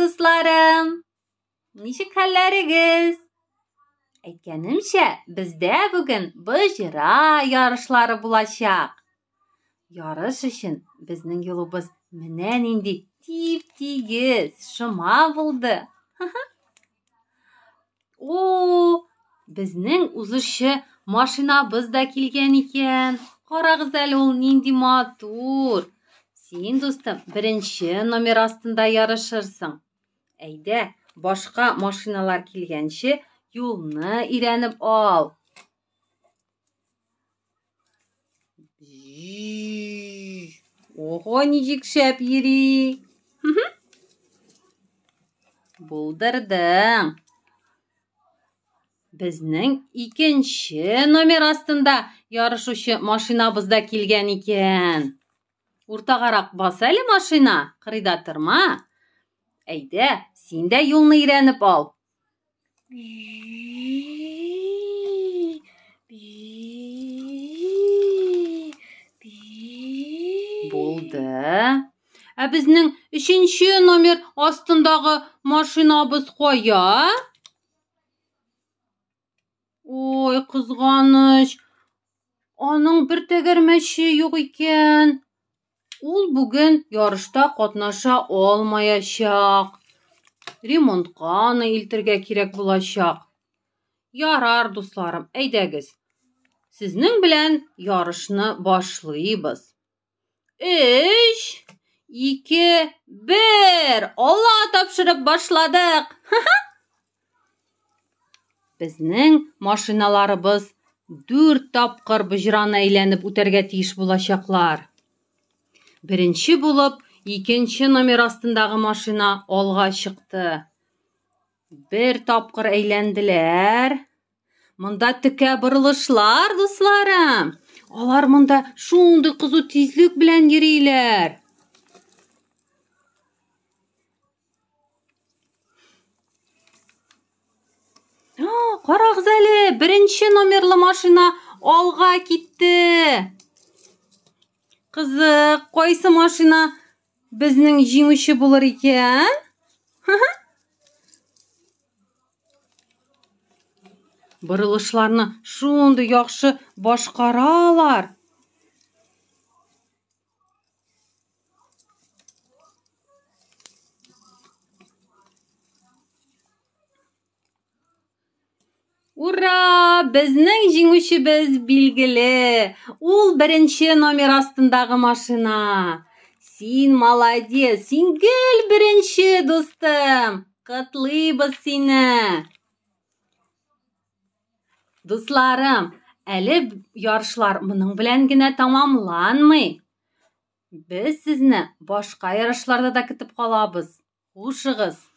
дусларым! Ничек хәлләрегез? Әйткәнемчә, бездә бүген боҗра ярышлары булачак. Ярыш өчен безнең юлыбыз менә нинди тип-тигез, шома булды. О, безнең узышчы машинабыз да килгән икән. Карагыз әле ул нинди матур. Син, дустым, беренче номер астында ярышырсың. Әйдә, башка машиналар килгәнче юлны өйрәнеп ал. Ого, ничек шәп йөри. Булдырдың. Безнең икенче номер астында ярышучы машинабыз да килгән икән. Уртагарак бас әле машина, кырыйда торма. Әйдә, син дә юлны өйрәнеп ал. Булды. Ә безнең өченче номер астындагы машинабыз кая? Ой, кызганыч. Аның бер тәгәрмәче юк икән. Ул бүген ярышта катнаша алмаячак. Ремонтка аны илтергә кирәк булачак. Ярар, дусларым, әйдәгез. Сезнең белән ярышны башлыйбыз. Өч, ике, бер. Алла тапшырып башладык. Безнең машиналарыбыз дүрт тапкыр боҗраны әйләнеп үтәргә тиеш булачаклар. Беренче булып, икенче номер астындагы машина алга чыкты. Бер тапкыр әйләнделәр. Монда текә борылышлар, дусларым. Алар монда шундый кызу тизлек белән йөриләр. Карагыз әле, беренче номерлы машина алга китте. Кызык, кайсы машина безнең җиңүче булыр икән? Борылышларны шундый яхшы башкаралар. Ура! Безнең җиңүчебез билгеле. Ул беренче номер астындагы машина. Син молодец, син гел беренче, дустым. Котлыйбыз сине. Дусларым, әле ярышлар моның белән генә тәмамланмый. Без сезне башка ярышларда да көтеп калабыз. Хушыгыз!